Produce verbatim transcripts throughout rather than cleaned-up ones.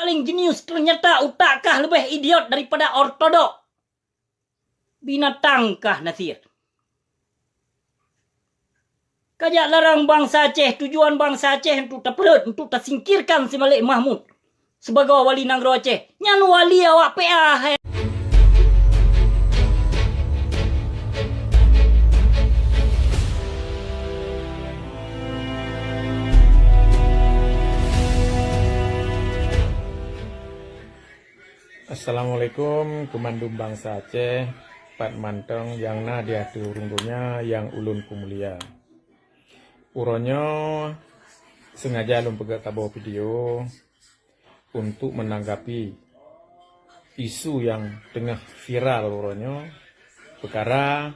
Paling jenius, ternyata utak kah leubeh idiot daripada ortodok. Binatang kah, Nasir. Kajak larang bansa Aceh, tujuan bansa Aceh untuk tapeureuet, untuk tasingkirkan si Malik Mahmud sibagoe wali nanggroe Aceh. Nyan wali awak P A hai. Assalamualaikum keu mandum bansa Aceh, pat mantong nyang na di ateueh ureuëng donya nyang ulôn peumulia. Uroe nyoe sengaja lôn peugah saboh video untuk menanggapi isu nyang teungoh viral uroe nyoe, peukara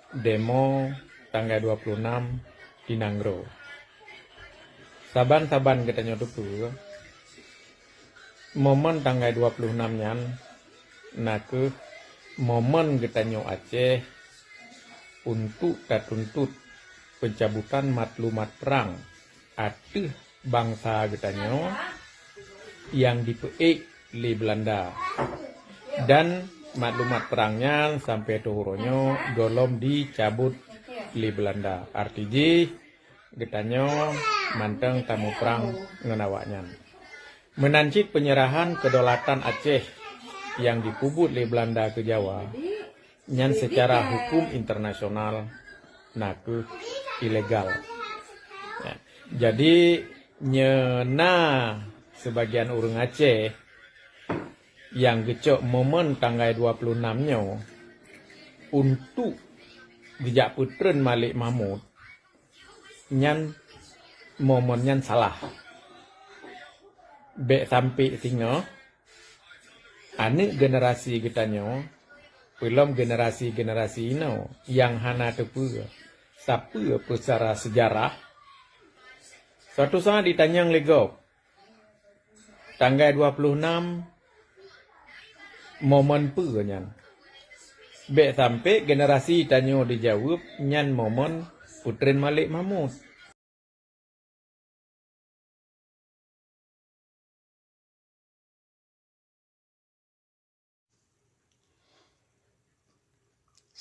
demo tanggai dua puluh enam di nanggroe. Saban-saban geutanyoe teupeue, momen tanggai dua puluh enam nyan na kheueh momen geutanyoe Aceh untuk tatuntut pencabutan maklumat perang ateueh bansa geutanyoe nyang dipeuék lé Belanda. Dan maklumat perang nyan sampai ateueh uroe nyoe gohlom dicabut lé Belanda. Arti jih, geutanyoe mantong tamuprang ngon awaknyan. Meunan cit penyerahan kedaulatan Aceh nyang dipeubuet lé Belanda keu Jawa, nyan secara hukum internasional na kheueh ilegal. Ya. Jadi, nyoe na sebagian ureuëng Aceh nyang geucok momen tanggai dua puluh enam nyoe untuk geujak peutreun Malik Mahmud, nyan momen nyan salah. Bék sampai singoh aneuëk generasi geutanyoe, peulom generasi-generasi inoe nyang hana teupeue sapeue peusara seujarah, suatu saat jitanyong lé gob, tanggai dua puluh enam momen peue nyan? Bék sampai generasi tanyoe jijaweueb nyan momen peutreun Malik Mahmud.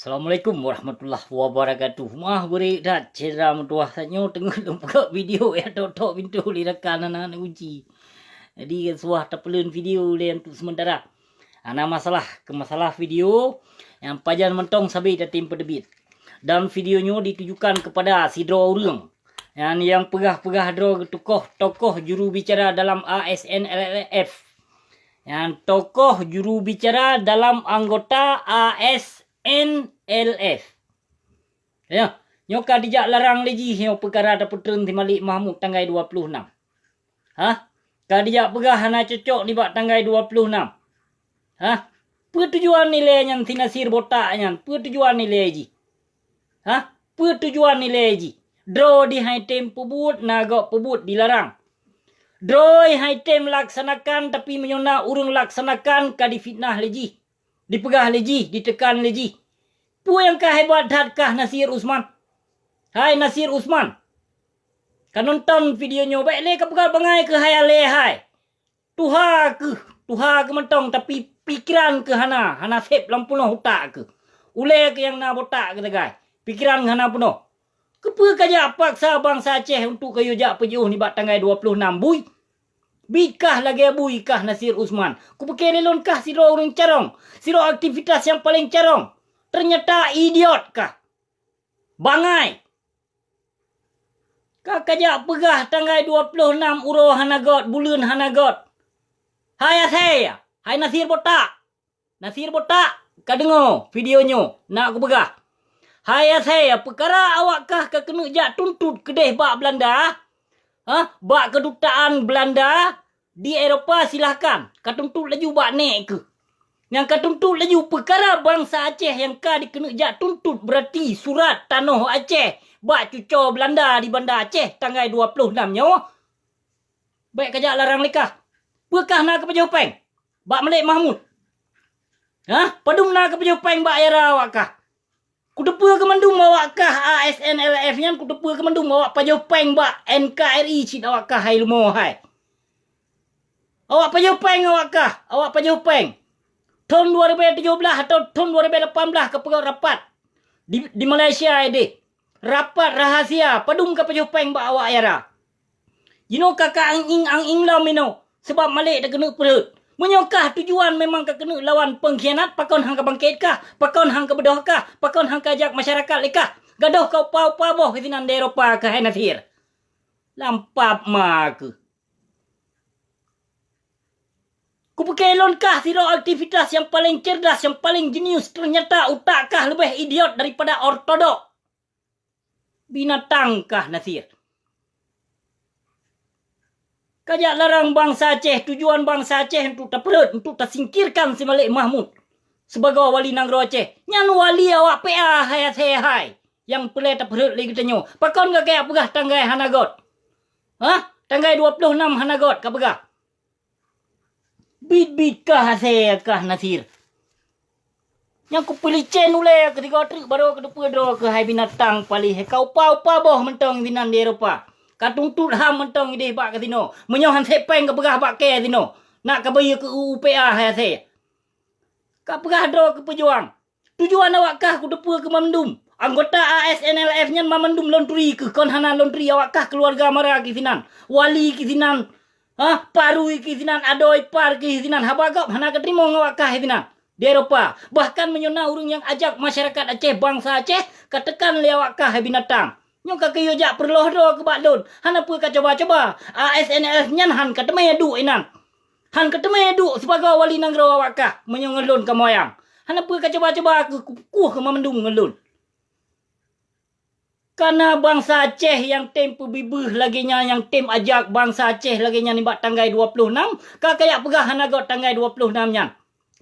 Assalamualaikum warahmatullahi wabarakatuh. Meuah beurik that syedara meutuwah, tanyoe teungoh lôn peugah video nyang tok-tok pintoe lé rakan hana neukunci. Jadi, suah tapeuleuen video lé untuk sementara. Hana masalah, keu masalah video nyang pajan mantong sabe tatem peuteubiet. Dan video nyoe ditujukan kepada sidroe ureuëng. Nyan nyang peugah-peugah droe geutukoh tokoh juru bicara dalam A S N L F. Nyan tokoh juru bicara dalam anggota A S N L F. Ya, nyoe ka dijak larang lé jih nyoe peukara tapeutreun si Malik Mahmud tanggai dua puluh enam. Hah? Ka dijak peugah hana cocok nibak tanggai dua puluh enam. Hah? Peue tujuan ilée nyan si Nasir botak nyan? Peue tujuan ilée jih? Hah? Peue tujuan ilée jih? Droe di hai tem peubuet, na gob peubuet dilarang. Droe hai tem laksanakan, tapi meunyoe na ureuëng laksanakan ka difitnah lé jih, dipeugah lé jih, diteukan lé jih. Peue nyang ka hebat that kah Nasir Usman? Hai Nasir Usman, ka nonton video nyoe, bék lé ka peugah bangai keuh hai alée hai. Tuha keuh, tuha keuh mantong, tapi pikeran keuh hana, hana seb lam peunoh utak keuh. Ulée keuh nyang na botak keuh sagai, pikeran keuh hana peunoh. Keupeue kajak paksa bansa Aceh untuk kayue jak peujiôh nibak tanggai dua puluh enam bui? Bikah lagée bui kah Nasir Usman. Kupike lé lôn kah sidroe ureuëng carông, sidroe aktivitas nyang paleng carông. Ternyata idiot kah. Bangai. Ka kajak peugah tanggai dua puluh enam uroe hana got, buleuen hana got. Hai asée, hai Nasir botak. Nasir botak, ka deungoe video nyoe, na kupeugah. Hai asée, peukara awak kah ka keuneuk jak tuntot keudeh bak Belanda, ha, bak keudutaan Belanda di Eropa, silahkan. Ka tuntot laju bak nek keuh. Nyang ka tuntot laju peukara bansa Aceh nyang ka dikeuneuk jak tuntot, berarti surat tanoh Aceh bak cuco Belanda di Banda Aceh tanggai dua puluh enam nyoe. Bék kajak larang lé kah. Peue kah na keupajoh péng bak Malik Mahmud? Hah? Padum na keupajoh péng bak era awak kah? Kuteupeue keu mandum awak kah A S N L F nyan, kuteupeue keu mandum awak pajoh péng bak N K R I cit awak kah hai leumo hai. Awak pajoh péng awak kah, awak pajoh péng. Thon dua ribèe tujoh blaih atau thon dua ribèe lapan blaih ka peugöt rapat di, di Malaysia idéh. Rapat rahasia, padum ka pajoh péng bak awak IARA. Jinoe ka ka ang-ing-ang-ing lom inoe, sabab malèe takeuneuk peureuet. Meunyoe kah tujuan memang ka keuneuk lawan peungkhianat, pakon han ka bangkét kah, pakon han ka beudôh kah, pakon han ka jak masyarakat lé kah? Gadôh ka upa-upa boh sinan di Eropa keuhai Nasir. Lam pap ma keuh. Kupiké lôn kah sidroe aktivitas nyang paleng cerdas, nyang paleng jenius, ternyata utak kah leubeh idiot daripada ortodok. Binatang kah Nasir. Kajak larang bansa Aceh, tujuan bansa Aceh untuk tapeureuet, untuk tasingkirkan si Malik Mahmud sibagoe wali nanggroe Aceh. Nyan wali awak P A hai asèe hai. Nyang peureulèe tapeureuet lé geutanyoe. Pakon ka kajak peugah tanggai hana göt? Hah? Tanggai dua ploh nam hana göt ka peugah. Bit-bit kah asèe kah Nasir. Nyang kupeulicén ulèe keusigoe treuk barô keuteupeu droe keuhai binatang paléh. Ka upa-upa boh mantong sinan di Eropa. Ka tuntot ham mantong idéh bak kasino. Meunyoe han sép péng ka peugah bak kèe sinoe. Nak ka bayeue keu U U P A hai asèe. Ka peugah droe keu peujuang. Tujuan awak kah kuteupeue keu mandum. Anggota A S N L F nyan mamandum lôn turi keuh, kon hana lôn turi awak kah keuluwarga mara keuh sinan. Wali keuh sinan, ha, parui keuh sinan, adoe ipar keuh sinan. Haba gob hana kateurimong awak kah sinan di Eropa. Bahkan meunyoe na ureueng nyang ajak masyarakat Aceh, bansa Aceh, kateukan lé awak kah hai binatang. Nyoe ka keuh jak peureulôh droe keu bak lôn. Hana peue kacoba-coba. A S N L F nyan han kateumé duek inan. Han kateumé duek sibagoe wali nanggroe awak kah meunyoe ngon lôn kamoe ayang. Hana peue kacoba-coba keuh kukueh keu mamandum ngon lôn. Kana bansa Aceh nyang tem peubibeuh lagèe nyan, nyang tem ajak bansa Aceh lagèe nyan nibak tanggai dua ploh nam, ka kajak peugah hana göt tanggai dua ploh nam nyan.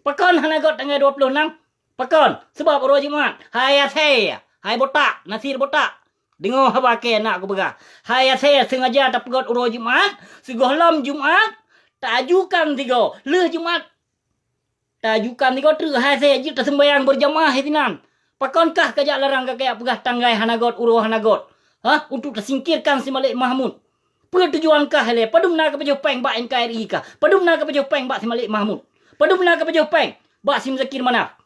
Pakon hana göt tanggai dua ploh nam? Pakon? Sabab uroe Jumat. Hai asèe, hai botak, Nasir botak. Deungoe haba kèe nak kupeugah. Hai asèe, seungaja tapeugöt uroe Jumat, sigohlom Jumat, taajukan sigoe. Lheueh Jumat, taajukan sigoe treuk hai asèe jeuet taseumbahyang beurjamaah sinan. Pakon kah kajak larang ka kajak peugah tanggai hana göt, uroe hana göt? Hah? Untuk tasingkirkan si Malik Mahmud. Peue tujuan kah ilèe? Padum na kapajoh péng bak N K R I kah? Padum na kapajoh péng bak si Malik Mahmud? Padum na kapajoh péng bak si Muzakir Manaf?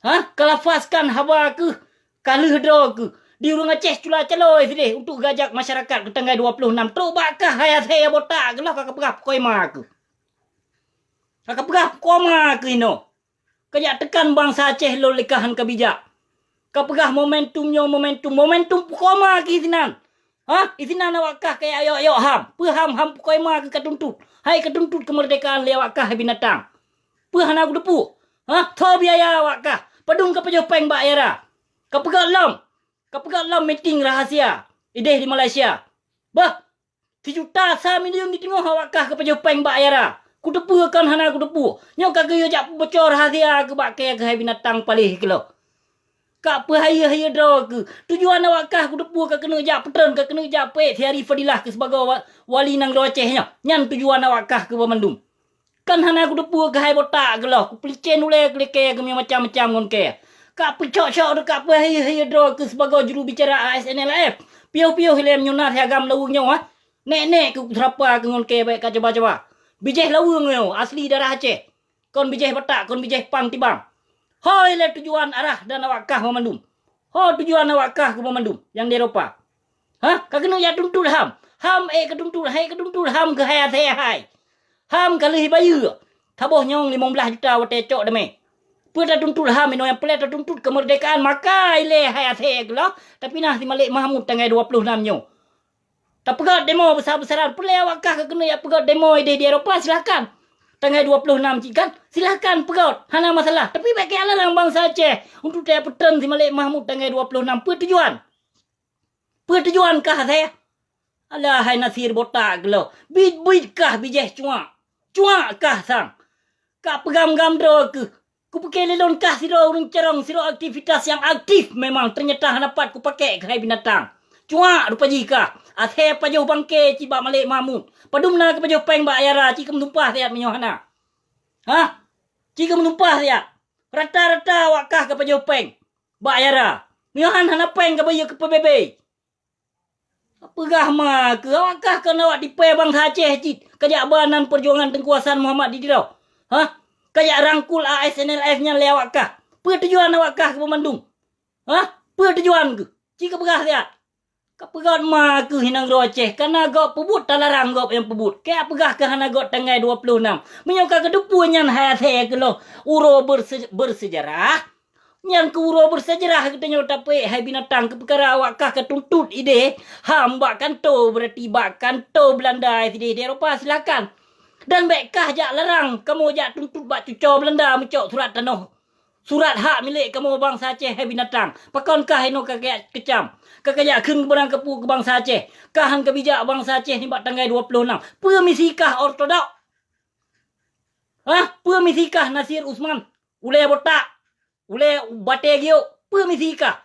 Hah? Kalafazkan haba keuh, ka lheueh droe keuh. Di ureueng Aceh cula calo sidéh untuk gajak masyarakat keu tanggai dua ploh nam. Trok bak kah hai asèe botak keuh lah ka kapeugah pukoi ma keuh. Ka kapeugah pukoi ma keuh inoe. Kajak teukan bansa Aceh lôn lé kah han kabijak. Kapeugah momentum nyoe momentum. Momentum pukoi ma keuh sinan. Hah? Isinan awak kah kajak yok-yok ham. Peue ham, ham pukoi ma keuh katuntut? Hai katuntut keumeurdekaan lé awak kah hai binatang. Peue hana kuteupeue? Hah? Tho biaya awak kah? Padum kapajoh péng bak IARA? Kapeugöt lom. Kapeugöt lom meeting rahasia idéh di Malaysia. Bah, sijuta sa miliun di teungoh awak kah kapajoh péng bak IARA. Kuteupeue kon hana kuteupeue. Nyoe ka keuh jak peuboco rahasia keuh bak kèe keuhai binatang paléh keuh lom. Ka peuhayeue-hayeue droe keuh. Tujuan awak kah kuteupeue ka keuneuk jak peutreun, ka keuneuk jak peuék si Ari Fadilah keuh sibagoe wa-, wali nanggroe Aceh nyoe. Nyan tujuan awak kah keuh banmandum. Kan hana kuteupeue keuhai botak keuh lom, kupeulicén ulèe keuh lé kèe keuh meumacam-macam ngon kèe. Ka peucok-cok droe, ka peuhayeue-hayeue droe keuh sibagoe jurubicara A S N L F. Piôh-piôh ilèe meunyoe na si agam laweueng nyoe, ha? Nèk-nèk keuh kuseurapa keuh ngon kèe bèk kacoba-coba. Bijéh laweueng nyoe, asli darah Aceh. Kon bijéh Batak, kon bijéh pang tibang. Ho ilèe tujuan arah dan awak kah banmandum. Ho tujuan awak kah keuh banmandum nyang di Eropa. Hah? Ka keuneuk jak tuntut ham. Ham ék katuntut, han ék katuntut ham keuhai asèe hai. Ham ka lheueh bayeue. Saboh nyong limong blaih juta watèe cok damé. Peue tatuntut ham inoe, nyang peureulèe tatuntut keumeurdekaan, maka ilèe hai asèe keuh lom, tapi na si Malik Mahmud tanggai dua ploh nam nyoe. Tapeugöt demo besar-besaran. Peureulèe awak kah ka keuneuk jak peugöt demo idéh di Eropa, silahkan. Tanggai dua ploh nam cit kan, silahkan peugöt, hana masalah. Tapi bèk kajak larang bansa Aceh untuk tajak peutreun si Malik Mahmud tanggai dua ploh nam. Peue tujuan? Peue tujuan kah asèe? Alah hai Nasir botak keuh lom. Bit-bit kah bijéh cuak. Cuak kah sang. Ka peugam-gam droe keuh. Kupiké lé lôn kah sidroe ureueng carông, sidroe aktivitas nyang aktif memang, ternyata hana pat kupakék keuhai binatang. Cuak rupa jih kah. Asèe pajoh bangke cit bak Malik Mahmud. Padum na kapajoh péng bak IARA, ci keu meutumpah siat meunyoe hana. Hah? Ci keu meutumpah siat. Rata-rata awak kah kapajoh péng bak IARA. Meunyoe han hana péng kabayeue keu P B B. Peugah ma keuh, awak kah kon awak tipée bansa Aceh cit, kajak ba nan peujuangan Teungku Hasan Muhammad di Tiro. Hah? Kajak rangkul A S N L F nyan lé awak kah. Peue tujuan awak kah keu banmandum? Hah? Peue tujuan keuh? Ci kapeugah siat. Kapeugah ma keuh inong droe Aceh, kana gob peubuet talarang gob nyang peubuet. Kajak peugah keuh hana gob tanggai dua ploh nam. Meunyoe ka geuteupeue nyan hai asée keuh loh uroe berse-, bersejarah, nyan keuh uroe bersejarah geutanyoe tapeuék hai binatang keu peukara awak kah ka tuntot idéh, ham bak kantô, beurati bak kantô Beulanda sidéh di Eropa, silakan. Dan bék kah jak larang kamoe jak tuntot bak cucoe Beulanda meucok surat tanoh, surat hak milék kamoe bansa Aceh hai binatang. Pakon kah inoe ka kajak keucam, ka kajak kheun barang keupeue keu bansa Aceh? Kah han kabijak bansa Aceh nibak tanggai dua ploh nam. Peue misi kah ortodok? Hah? Peue misi kah Nasir Usman? Ulée botak, ulée batée giok, peue misi kah?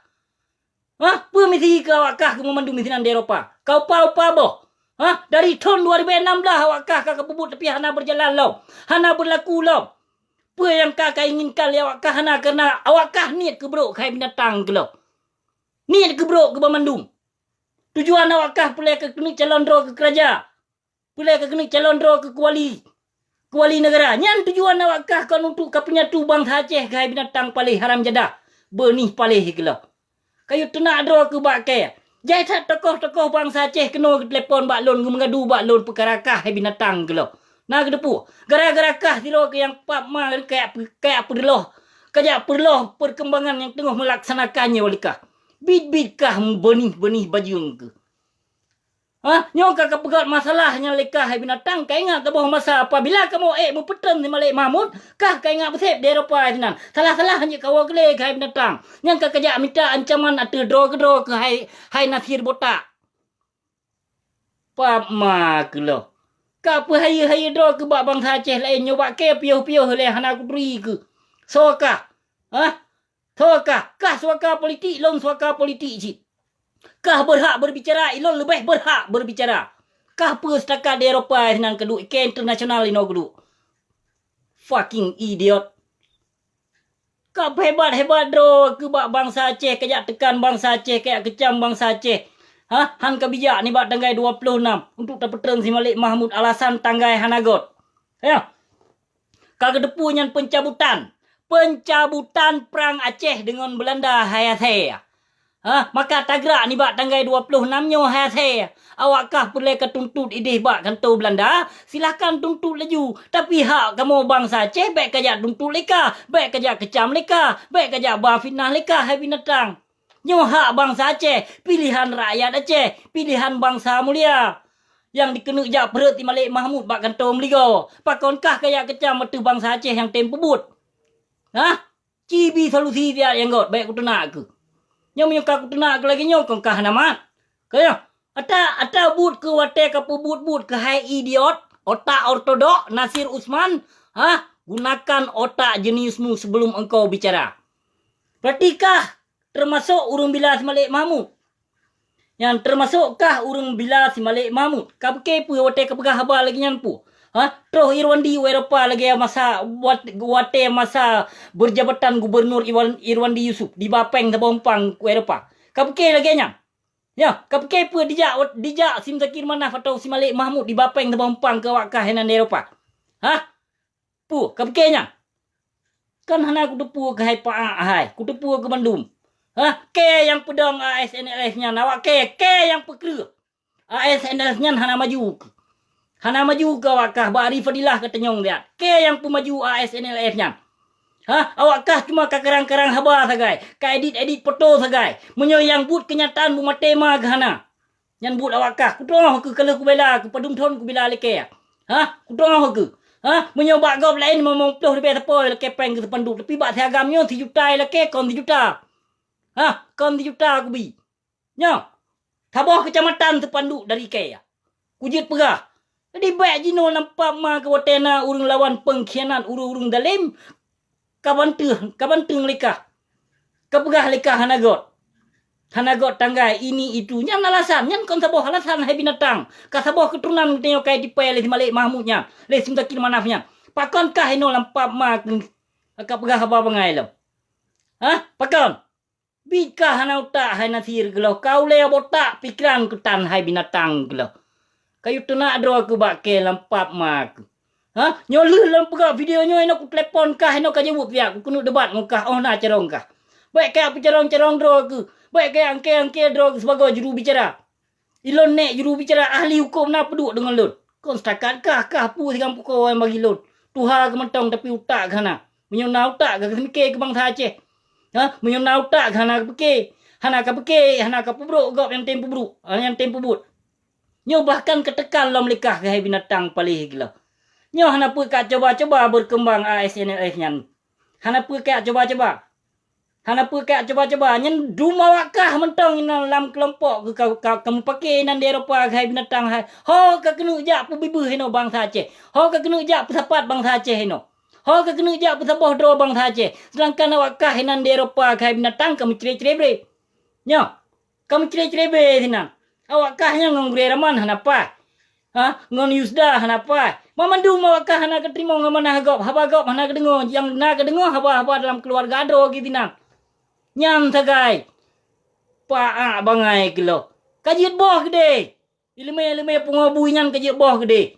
Hah? Peue misi kah awak kah keu banmandum misinan di Eropa? Ka upa-upa boh. Hah? Dari thon dua ribu enam belas awak kah ka, ka peubuet tapi hana beujalan lom, hana beulaku lom. Peue nyang ka, ka inginkan lé awak kah hana, kareuna awak kah niet keu brok keuhai binatang keuh lom. Niet keu brok keu banmandum. Tujuan awak kah peureulée keu keuneuk calon droe keu keuraja. Peureulée keu keuneuk calon droe keu kuali, kuali neugara. Nyan tujuan awak kah kon untuk ka peunyatu bansa Aceh keuhai binatang paléh haram jadah, beunih paléh keuh lom. Kayue teunak droe keuh bak kée. Jai that tokoh-tokoh bansa Aceh keunoe geutelepon bak lôn, geumeugadu bak lôn peukara kah hai binatang keuh lom. Na geuteupeue, gara-gara kah sidroe keuh nyang pap ma kajak peu-, kajak peureuloh, kajak peureuloh peurkembangan nyang teungoh meulaksanakan nyoe lé kah. Biet-biet kah beunih-beunih bajeueng keuh. Hah? Nyoe ka kapeugét masalah nyan lé kah hai binatang, kaingat saboh masa apabila kamoe ék meupeutrön si Malik Mahmud, kah kaingat beuseb di Eropa sinan. Salah-salah jeuet kawoe keulée kah hai binatang. Nyan ka kajak mita ancaman ateueh droe keudroe keuh hai, hai Nasir botak. Pap ma keuh lom. Ka peuhayeue-hayeue droe keuh bak bansa Aceh laén, nyoe bak kée piôh-piôh lé hana kuturi keuh. Soe kah? Hah? Soe kah? Kah suaka politik, lôn suaka politik cit. Kah beurhak beurbicara, ilôn leubeh beurhak beurbicara. Kah peue seutakat di Eropa sinan keuduek, kée internasional inoe keuduek. Fucking idiot. Ka peuhebat-hebat droe keuh bak bansa Aceh, kajak teukan bansa Aceh, kajak keucam bansa Aceh. Hah? Han kabijak nibak tanggai dua ploh nam untuk tapeutrön si Malik Mahmud alasan tanggai hana göt. Ya. Ka geuteupeue nyan peuncabutan. Peuncabutan prang Aceh deungon Beulanda hai asée. Hah, maka tagrak nibak tanggai dua ploh nam nyoe hai asée. Awak kah peureulée ka tuntot idéh bak kantô Beulanda, silahkan tuntot laju. Tapi hak kamoe bansa Aceh bék kajak tuntot lé kah, bék kajak keucam lé kah, bék kajak ba fitnah lé kah hai binatang. Nyoe hak bansa Aceh, pilihan rakyat Aceh, pilihan bansa mulia. Nyang dikeuneuk jak peureuet si Malik Mahmud bak kantô meuligoe. Pakon kah kajak keucam ateueh bansa Aceh nyang tem peubuet? Hah? Ci bi solusi siat nyang göt, bék kuteunak keuh. Nyoe meunyoe ka kuteunak keuh lagée nyoe kon kah hana mat. Keuh nyoe, ata, ata buet keuh watée ka peubuet-buet keuh hai idiot, otak ortodok, Nasir Usman, hah? Gunakan otak jeniusmu sebelum engkau bicara. Berarti kah teumasok ureuëng bila si Malik Mahmud. Nyan teumasok kah ureuëng bila si Malik Mahmud. Ka pike peue watée kapeugah haba lagée nyan peue? Ha? Troh Irwandi u Eropa lagée masa wat-, watée masa beujabatan gubernur Iwan-, Irwandi Yusuf diba péng saboh umpang u Eropa. Ka pike lagée nyan? Ya, ka pike peue dijak, dijak si Muzakir Manaf atau si Malik Mahmud diba péng saboh umpang keu awak kah inan di Eropa? Ha? Peue ka pike nyan? Kan hana kuteupeue keuhai paak hai, kuteupeue keu bandum. Hah? Kée nyang peudong A S N L F nyan, awak kée, kée nyang peukreueh. A S N L F nyan hana maju. Hana maju keu awak kah, bak Ari Fadilah ka tanyong siat. Kée nyang peumaju A S N L F nyan? Hah? Awak kah cuma ka karang-karang haba sagai, ka edit-edit foto sagai. Meunyoe nyang buet keunyataan beumaté ma keuh hana. Nyan buet awak kah, kuteungoh keuh ka lheueh kubela, keu padum thon kubela lé kée. Hah? Kuteungoh keuh. Hah? Meunyoe bak gob laén limong ploh ribée sapo lakée péng keu seupanduk, tapi bak si agam nyoe sijuta lakée kon sijuta. Hah? Kon sijuta kubi. Nyoe, saboh keucamatan seupanduk dari kée. Kujeuet peugah. Jadi bék jinoe nampak ma keu watée na ureuëng lawan peungkhianat, ureuëng-ureuëng dalém, ka banteueng, ka banteueng lé kah. Ka peugah lé kah hana göt. Hana göt tanggai, ini, itu. Nyan alasan, nyan kon saboh alasan hai binatang. Ka saboh keuturonan geutanyoe ka jitipée lé si Malik Mahmud nyan, lé si Muzakir Manaf nyan. Pakon kah inoe lam pap ma keu ka peugah haba bangai lom? Hah? Pakon? Bit kah hana utak hai Nasir geuloh, ka ulée botak pikiran keuh tan hai binatang geuloh. Kayue teunak droe keuh bak kée lam pap ma keuh. Ha? Nyoe lheueh lôn peugah video nyoe inoe kutelepon kah inoe ka jaweueb piak, kukeuneuk debat ngon kah, óh na carông kah. Bék kajak peucarông-carông droe keuh, bék kajak angkée-angkée droe keuh sibagoe juru bicara. Ilôn nék juru bicara ahli huköm na peuduek deungon lôn. Kon seutakat kah, kah peue sigang pukoe nyang bagi lôn. Tuha keuh mantong tapi utak keuh hana. Meunyoe na utak kah, keuneuk miké keu bansa Aceh. Ha? Meunyoe na utak kah hana kapiké. Hana kapiké, hana kapeubrok gob nyang tem peubrok, ha, nyang tem peubuet. Nyoe bahkan kateukan lom lé kah keuhai binatang paléh geuloh. Nyoe hana peue kacoba-coba beukeumbang A S N L F nyan. Hana peue kacoba-coba. Hana peue kacoba-coba. Nyan dum awak kah mantong inan lam keulompok keuh ka, ka, ka meupaké inan di Eropa keuhai binatang hai. Ho kakeuneuk jak peubibeuh inoe bansa Aceh. Ho kakeuneuk jak peusapat bansa Aceh inoe. Ho kakeuneuk jak peusaboh droe bansa Aceh. Seudangkan awak kah inan di Eropa keuhai binatang ka meucré-cré bré. Nyoe. Ka meucré-cré bré sinan. Awak kah nyan ngon Gurée Raman hana paih. Ha, ngon Yusda hana paih. Banmandum awak kah hana kateurimong amanah gob, haba gob hana kadeungoe, nyang na kadeungoe haba-haba dalam keuluwarga droe geuh sinan. Nyan sagai. Pak bangai geuloh. Ka jeuet boh keudeh. Ileumé-ileumé pungo bui nyan ka jeuet boh keudeh.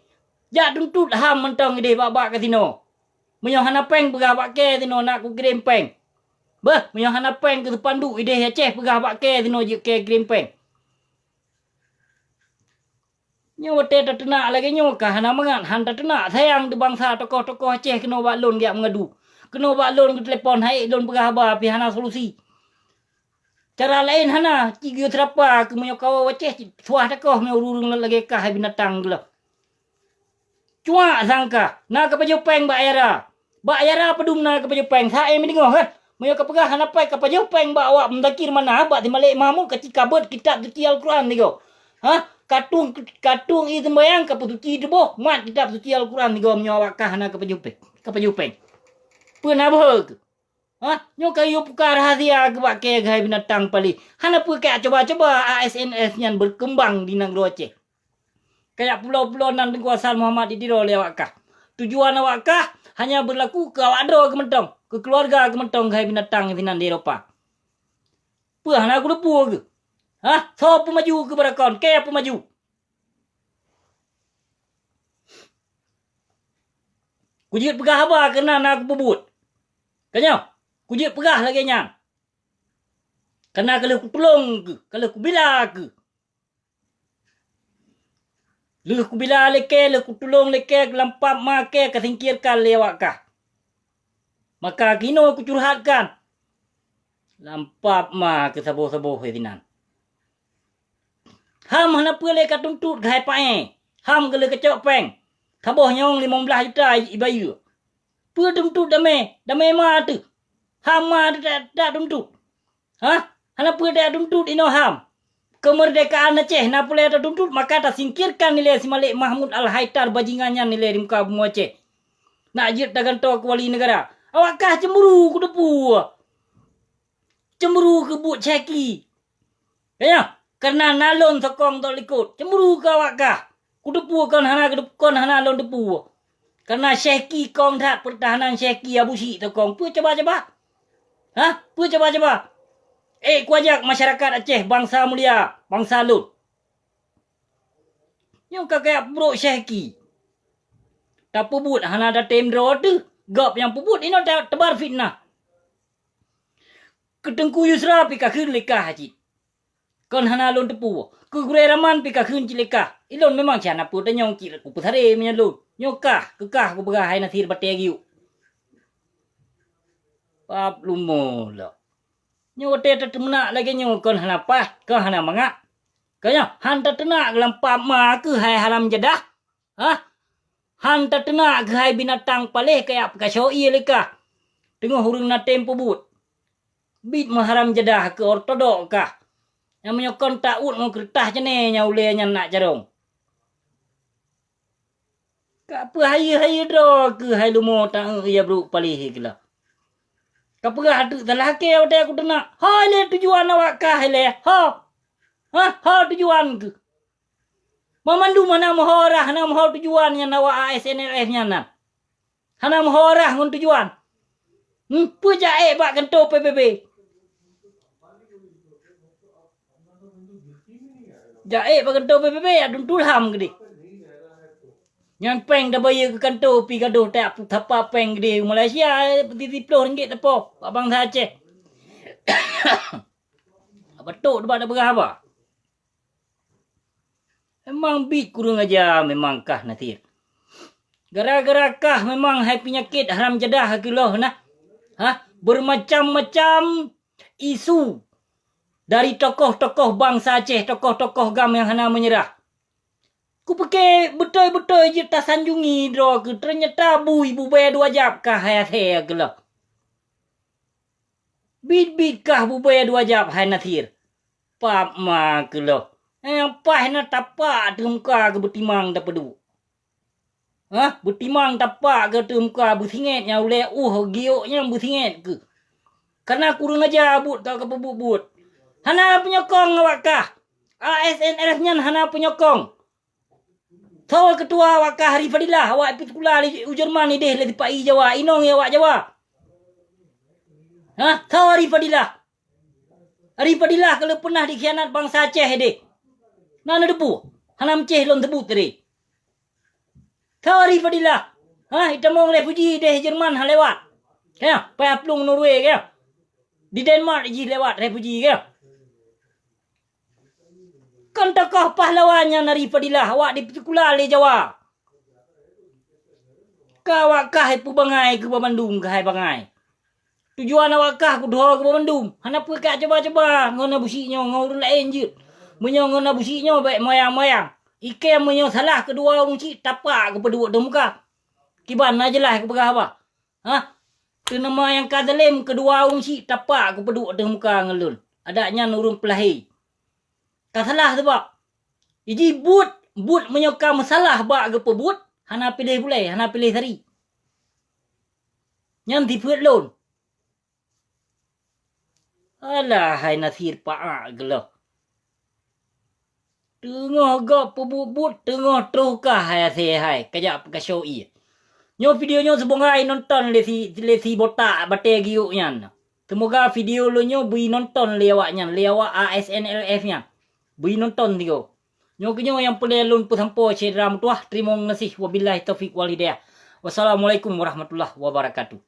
Jak tuntot HAM mantong ideh bak-bak kasino. Meunyoe hana péng peugah bak kée sinoe nak kukirém péng. Beuh, meunyoe hana péng keu seupanduk ideh Aceh peugah bak kée sinoe jeuet kée kirém péng. Nyoe watée tateunak lagée nyoe ka hana mangat, han tateunak sayang di bansa tokoh-tokoh Aceh keunoe bak lôn geujak meungadu. Keunoe bak lôn geutelepon hai lôn peugah haba pih hana solusi. Cara laén hana, ci geuyue seurapa keu meunyoe kawoe Aceh cit suah takoh meunyoe ureuëng-ureuëng lagée kah hai binatang geuloh. Cuak sangka, na kapajoh péng bak Yara. Bak Yara padum na kapajoh péng, sa-e meudeungoe kan? Meunyoe kapeugah hana péng kapajoh péng bak awak Muzakir Manaf, bak si Malek Mahmud ka ci kabeuet kitab suci Al-Quran sigoe. Ha? Katueng, katueng ie seumbahyang kapeuseuci tuboh, mat kitab suci Al-Quran sigoe meunyoe awak kah hana kapajoh péng. Kapajoh péng. Peue na beuhe keuh? Ha? Nyoe ka yue puka rahasia keu bak kée keuhai binatang paléh. Hana peue kajak cuba-cuba A S N S nyan beukeumbang di nanggroe Aceh. Kajak pulo-pulo nan Teungku Hasan Muhammad di Tiro lé awak kah. Tujuan awak kah hanya beulaku keu awak droe keuh mantong, keu keuluwarga keuh mantong keuhai binatang sinan di Eropa. Peue hana kuteupue keuh? Ha? Soe peumaju keuh barakon? Kée peumaju? Kujeuet peugah haba keunan na kupeubuet. Ka nyoe, kujeuet peugah lagée nyan. Kana ka lheueh kutulông keuh, ka lheueh kubila keuh. Lheueh kubila lé kée, lheueh kutulông lé kée, lam pap ma kée kasingkirkan lé awak kah. Maka keunoe kucurhatkan. Lam pap ma keuh saboh-saboh sinan. HAM hana peue lé katuntot keuhai paéh. HAM ka lheueh kacok péng. Saboh nyawöng limong blaih juta ibayeue. Peue tuntot damé? Damé ma teuh. HAM ma teuh ta-, tatuntot. Hah? Hana peue tatuntot inoe HAM. Keumeurdekaan Aceh na peue lé tatuntot, maka tasingkirkan ilée si Malek Mahmud Al-Haidar bajingan nyan ilée di muka bumoe Aceh. Nak jeuet tagantoe keu wali neugara. Awak kah cemburu kuteupue. Cemburu keu buet Syehki. Ka nyoe, kareuna na lôn sokong dok likot. Cemburu keu awak kah. Kuteupue kon hana, kon hana lôn teupue. Kareuna Syehki kong that peurtahanan Syehki Abusyik sokong. Peue cuba-cuba? Hah? Peue cuba-cuba? Ék kuajak masyarakat Aceh, bansa mulia, bansa lôn. Nyoe ka kajak peubrok Syehki. Tapeubuet hana tatem droe teuh. Gob nyang peubuet inoe ta-, teubar fitnah. Keu Teungku Yusra pih kakheun lé kah cit. Kon hana lôn teupue. Keu Gurée Raman pih kakheun cit lé kah. Ilôn memang cit hana peue tanyong cit kupeusaré meunyoe lôn. Nyoe kah, keu kah kupeugah hai Nasir batée giyuk. Pap lumo lom. Nyoe watée tateumeunak lagée nyoe kon hana paih, kon hana mangat. Ka nyoe han tateunak lam pap ma keuh hai haram jadah. Hah? Han tateunak keuhai binatang paléh kajak peukasoe ié lé kah. Teungoh ureuëng na tem peubuet. Bit meuharam jadah keu ortodok kah. Nyang meunyoe kon ta-uet ngon keureutah ceuné nyang ulée nyan nak carông. Ka peue hayeue-hayeue droe keuhai lumo ta-eu ya brok paléh keulah. Ka peugah teuk salah kée watée kuteunak. Ho ilée tujuan awak kah ilée? Ho? Hah? Ho tujuan keuh? Banmandum hana meuho rah, hana meuho tujuan nyan awak A S N L F nyan na. Hana meuho rah ngon tujuan. Hmm, peue jak ék bak kantô P B B? Jak ék bak kantô P B B, adun tulham keudéh. Nyan péng tabayeue keu kantô pih gadôh, tak tapa péng keudéh Malaysia, siploh ringgit tapoh bak bansa Aceh. Beutôi teuba tapeugah haba. Memang biet kureueng aja memang kah Nasir. Gara-gara kah memang hai peunyakét haram jadah keuloh nah. Ha, bermacam-macam isu dari tokoh-tokoh bansa Aceh, tokoh-tokoh GAM nyang hana meunyeurah. Kupike beutôi-beutôi jeuet tasanjungi droe keuh, teunyata bui bubé dua jab kah hai asée keuloh. Biet-biet kah bubé dua jab hai Nasir. Pap ma keuloh. Nyang paih na tapak ateueh muka keu beutimang tapeuduek. Hah, beutimang tapak keu ateueh muka beusingét nyang ulée uh giok nyang beusingét keuh. Kana kureueng aja buet ka kapeubuet-buet. Hana peunyokong awak kah. A S N L F nyan hana peunyokong. Soe keutua awak kah Ari Fadilah, awak pi sikula u Jerman ideh lé sipa-i Jawa, inong awak Jawa. Hah, soe Ari Fadilah. Ari Fadilah ka lheueh peunah dikhianat bansa Aceh ideh. Na neuteupeue? Hana meucéh lôn seubut tadi. Soe Ari Fadilah. Hah, itamong refuji ideh Jerman han lewat. Keu, payah plueng Norway keu. Di Denmark jih lewat refuji keu. Kan tokoh pahlawan nyan Ari Fadilah, awak di sikula lé Jawa. Ka awak kah ipeubangai keu banmandum keuhai bangai. Tujuan awak kah kudroe keu banmandum. Hana peue ka cuba-cuba ngon Abu Syik nyoe ngon ureuëng laén jeuet. Meunyoe ngon Abu Syik nyoe bék moyang-moyang. Ikém meunyoe salah keudua ureuëng chik tapak geupeuduek ateueh muka. Kiban na jeulaih kupeugah haba. Hah? Teunama nyang ka zalem keudua ureuëng chik tapak geupeuduek ateueh muka ngon lôn. Adak nyan ureuëng peulahé. Ka salah sabab. Iji buet, buet meunyoe ka meusalah bak geupeubuet, hana piléh bulée, hana piléh sari. Nyan sifeuet lôn. Alah hai Nasir paak geuloh. Teungoh gob peubuet-buet, teungoh troh kah hai asée hai, kajak peukasoe ié. Nyoe video nyoe seumoga inonton lé si, lé si botak batée giok nyan. Seumoga video lôn nyoe beu inonton lé awak nyan, lé awak A S N L F nyan. Beu inonton sigoe. Nyoe keunyoe nyang peureulée lôn peusampoe syedara meutuwah. Teurimong gaséh. Wabillahi taufiq wal hidayah. Wassalamualaikum warahmatullahi wabarakatuh.